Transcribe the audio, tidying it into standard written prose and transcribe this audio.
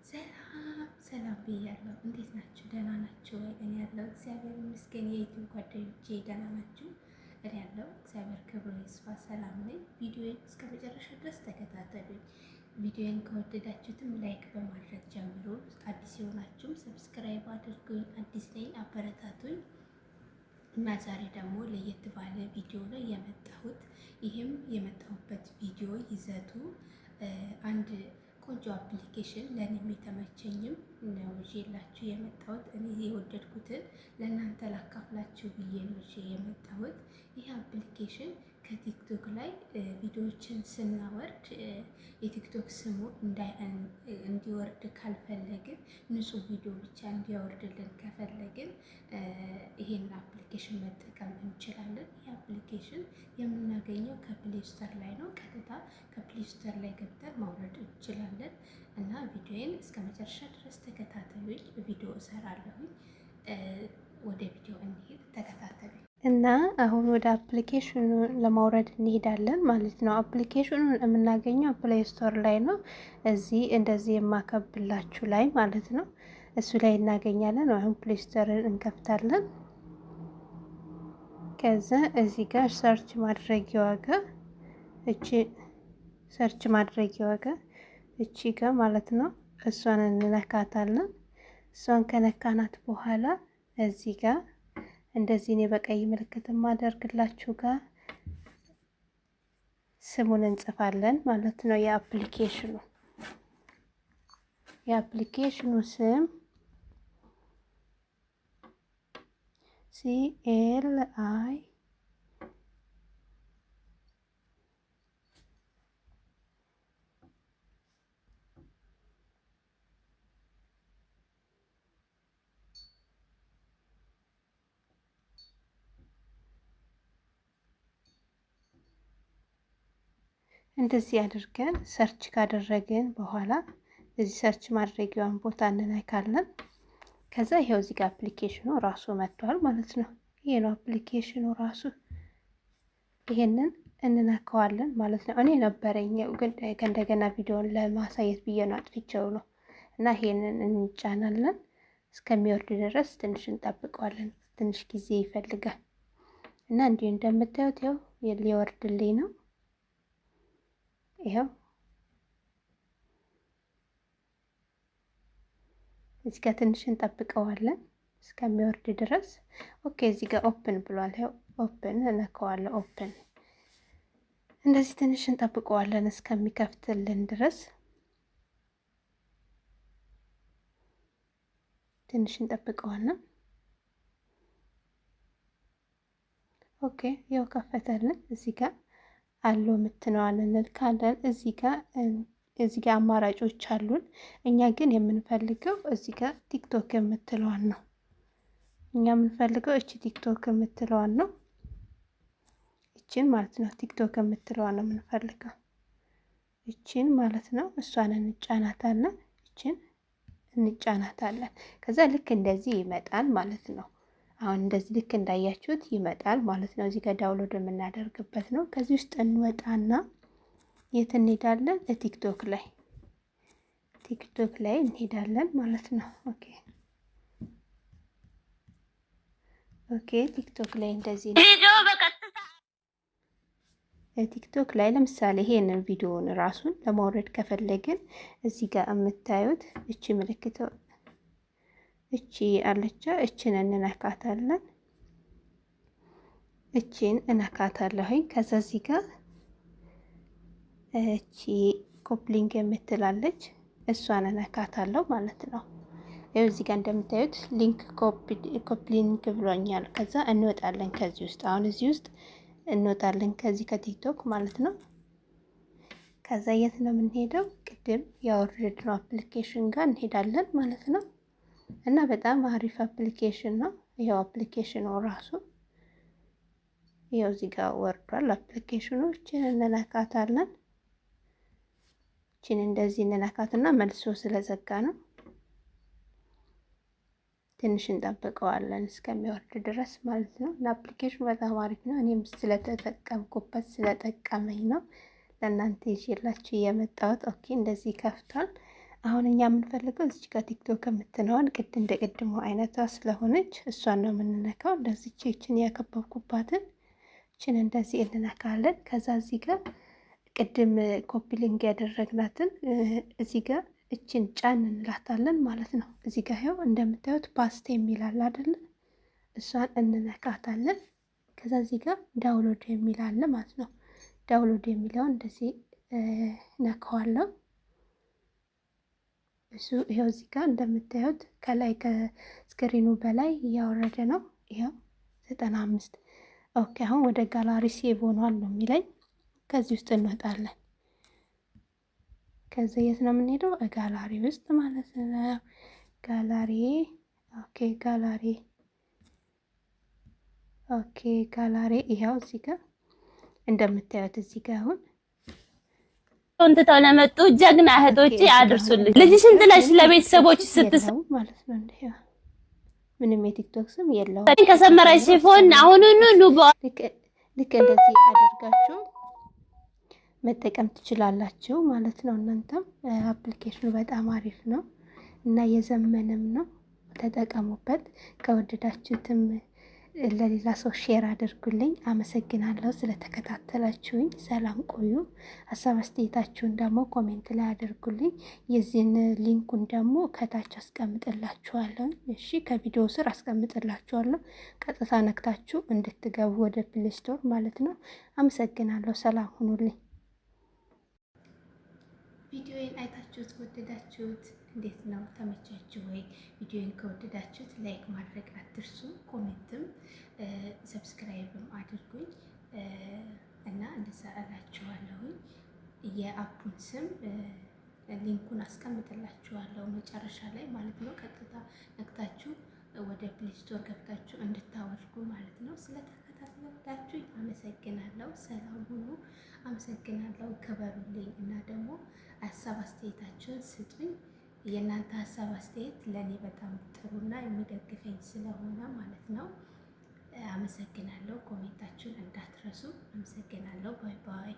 ሰላም ሰላም ብያለሁ። እንዴት ናችሁ? ደህና ናችሁ ወይ? እኔ ያለው እግዚአብሔር ይመስገን። የዩቲዩብ ጓደኞቼ ደህና ናችሁ? እኔ ያለው እግዚአብሔር ክብሩ ይስፋ ሰላም ነኝ። ቪዲዮዬን እስከ መጨረሻ ድረስ ተከታተሉኝ። ቪዲዮዬን ከወደዳችሁትም like በማድረግ ጀምሩ። አዲስ የሆናችሁም subscribe አድርጉኝ። አዲስ ነኝ፣ አበረታቱኝ። እና ዛሬ ደግሞ ለየት ባለ ቪዲዮ ነው የመጣሁት። ይህም የመጣሁበት ቪዲዮ ይዘቱ አንድ ቆንጆ application ለእኔም የተመቸኝም ነው ይዤላችሁ የመጣሁት። እኔ የወደድኩትን ለእናንተ ላካፍላችሁ ብዬ ነው ይዤ የመጣሁት። ይህ application ከቲክቶክ ላይ ቪዲዮዎችን ስናወርድ የቲክቶክ ስሙ እንዲወርድ ካልፈለግን፣ ንጹህ ቪዲዮ ብቻ እንዲያወርድልን ከፈለግን ይሄን application መጠቀም እንችላለን። ይህ application የምናገኘው ከ Play Store ላይ ነው። ቀጥታ ከ Play Store ላይ ገብተን ማውረድ እንችላለን። እና ቪዲዮዬን እስከ መጨረሻ ድረስ ተከታተሉኝ። ቪዲዮ እሰራለሁኝ። ወደ ቪዲዮ እንሂድ፣ ተከታተሉኝ። እና አሁን ወደ application ኑ ለማውረድ እንሄዳለን ማለት ነው። Application ኑን የምናገኘው Play Store ላይ ነው። እዚህ እንደዚህ የማከብላችሁ ላይ ማለት ነው። እሱ ላይ እናገኛለን። አሁን Play Store ን እንከፍታለን። ከዛ እዚህ ጋር search ማድረጊያዋ ጋር፣ እቺ search ማድረጊያዋ ጋር እቺ ጋር ማለት ነው። እሷን እንነካታለን። እሷን ከነካናት በኋላ እዚህ ጋር እንደዚህ እኔ በቀይ ምልክት የማደርግላችሁ ጋር ስሙን እንጽፋለን ማለት ነው። የ application ኑ ስም CLI እንደዚህ አድርገን search ካደረግን በኋላ እዚህ search ማድረጊያውን ቦታ እንነካለን። ከዛ ይሄው እዚህ ጋር application ኑ ራሱ መጥቷል ማለት ነው። ይሄ ነው application ኑ ራሱ። ይሄንን እንነካዋለን ማለት ነው። እኔ ነበረኝ ግን ከእንደገና ቪዲዮን ለማሳየት ብዬ ነው፣ አጥፍቼው ነው። እና ይሄንን እንጫናለን። እስከሚወርድ ድረስ ትንሽ እንጠብቀዋለን። ትንሽ ጊዜ ይፈልጋል። እና እንዲሁ እንደምታዩት ያው ሊወርድልኝ ነው። ይኸው እዚህ ጋር ትንሽ እንጠብቀዋለን እስከሚወርድ ድረስ። Okay፣ እዚህ ጋር open ብሏል። ይኸው open እነካዋለሁ። Open እንደዚህ ትንሽ እንጠብቀዋለን እስከሚከፍትልን ድረስ፣ ትንሽ እንጠብቀዋለን። Okay፣ ያው ከፈተልን። እዚህ ጋር allow የምትለዋን እንልካለን። እዚህ ጋር አማራጮች አሉን። እኛ ግን የምንፈልገው እዚህ ጋር ቲክቶክ የምትለዋን ነው። እኛ የምንፈልገው እቺ ቲክቶክ የምትለዋን ነው። እችን ማለት ነው። ቲክቶክ የምትለዋን ነው የምንፈልገው። እችን ማለት ነው። እሷን እንጫናታለን። እችን እንጫናታለን። ከዛ ልክ እንደዚህ ይመጣል ማለት ነው። አሁን እንደዚህ ልክ እንዳያችሁት ይመጣል ማለት ነው። እዚህ ጋር download የምናደርግበት ነው። ከዚህ ውስጥ እንወጣና የት እንሄዳለን? ቲክቶክ ላይ እንሄዳለን ማለት ነው። Okay፣ ቲክቶክ ላይ እንደዚህ ቲክቶክ ላይ ለምሳሌ ይሄንን ቪዲዮውን ራሱን ለማውረድ ከፈለግን እዚህ ጋር የምታዩት እቺ ምልክት እቺ አለቻ፣ እችን እንነካታለን። እቺን እነካታለሁኝ። ከዛ እዚህ ጋር እቺ copy link የምትላለች፣ እሷን እነካታለሁ ማለት ነው። ይኸው እዚህ ጋር እንደምታዩት link copy link ብሎኛል። ከዛ እንወጣለን ከዚህ ውስጥ፣ አሁን እዚህ ውስጥ እንወጣለን ከዚህ ከቲክቶክ ማለት ነው። ከዛ የት ነው የምንሄደው? ቅድም ያወረድነው application ጋር እንሄዳለን ማለት ነው። እና በጣም አሪፍ application ነው። ይኸው application ኑ ራሱ ይኸው እዚህ ጋር ወርዷል። Application ኑ እችን እንነካታለን። እችን እንደዚህ እንነካትና መልሶ ስለዘጋ ነው፣ ትንሽ እንጠብቀዋለን እስከሚወርድ ድረስ ማለት ነው። እና application ኑ በጣም አሪፍ ነው። እኔም ስለተጠቀምኩበት ስለጠቀመኝ ነው ለእናንተ ይዤላችሁ የመጣሁት። Okay፣ እንደዚህ ከፍቷል። አሁን እኛ የምንፈልገው እዚች ጋር ቲክቶክ የምትለዋን ቅድ እንደ ቅድሞ አይነቷ ስለሆነች እሷን ነው የምንነካው። እንደዚች ይችን ያከበብኩባትን ይችን እንደዚህ እንነካለን። ከዛ እዚህ ጋር ቅድም copy link ያደረግናትን እዚህ ጋር እችን ጫን እንላታለን ማለት ነው። እዚህ ጋር ይኸው እንደምታዩት paste የሚል አለ አይደለ? እሷን እንነካታለን። ከዛ እዚህ ጋር download የሚል አለ ማለት ነው። Download የሚለውን እንደዚህ ነካዋለሁ። እሱ ይኸው እዚህ ጋር እንደምታዩት ከላይ ከ screen ኑ በላይ እያወረደ ነው። ይኸው 95። Okay፣ አሁን ወደ gallery save ሆኗል ነው የሚለኝ። ከዚህ ውስጥ እንወጣለን። ከዚ የት ነው የምንሄደው? ጋላሪ ውስጥ ማለት ነው። Gallery፣ okay፣ gallery፣ okay፣ gallery። ይኸው እዚህ ጋር እንደምታዩት እዚህ ጋር አሁን ትተው ለመጡ ጀግና እህቶቼ አድርሱልኝ። ልጅሽን ጥለሽ ለቤተሰቦች ስትሰ ማለት ነው። እንደ ምንም የቲክቶክ ስም የለውም። ከሰመረ ሽፎን አሁኑኑ ኑ። ልክ እንደዚህ አድርጋችሁ መጠቀም ትችላላችሁ ማለት ነው። እናንተም application ኑ በጣም አሪፍ ነው እና የዘመነም ነው። ተጠቀሙበት። ከወደዳችሁትም ለሌላ ሰው share አድርጉልኝ። አመሰግናለሁ ስለተከታተላችሁኝ። ሰላም ቆዩ። ሀሳብ አስተያየታችሁን ደግሞ comment ላይ አድርጉልኝ። የዚህን link ኡን ደግሞ ከታች አስቀምጥላችኋለሁ። እሺ፣ ከቪዲዮ ስር አስቀምጥላችኋለሁ። ቀጥታ ነክታችሁ እንድትገቡ ወደ Play Store ማለት ነው። አመሰግናለሁ። ሰላም ሁኑልኝ። ቪዲዮዬን አይታችሁት ወደዳችሁት? እንዴት ነው? ተመቻችሁ ወይ? ቪዲዮዬን ከወደዳችሁት like ማድረግ አትርሱ። Comment ም subscribe ም አድርጉኝ እና እንደዛ እላችኋለሁኝ። የ app ኡን ስም link ኡን አስቀምጥላችኋለሁ መጨረሻ ላይ ማለት ነው። ቀጥታ ነክታችሁ ወደ Play Store ገብታችሁ እንድታወርዱ ማለት ነው። ስለተከታተላችሁ አመሰግናለሁ። ሰላም ሁኑ። አመሰግናለሁ። ክበሩልኝ እና ደግሞ ሀሳብ አስተያየታችሁን ስጡኝ። የእናንተ ሀሳብ አስተያየት ለእኔ በጣም ጥሩና የሚደግፈኝ ስለሆነ ማለት ነው። አመሰግናለሁ። Comment ኣችሁን እንዳትረሱ። አመሰግናለሁ። Bye bye።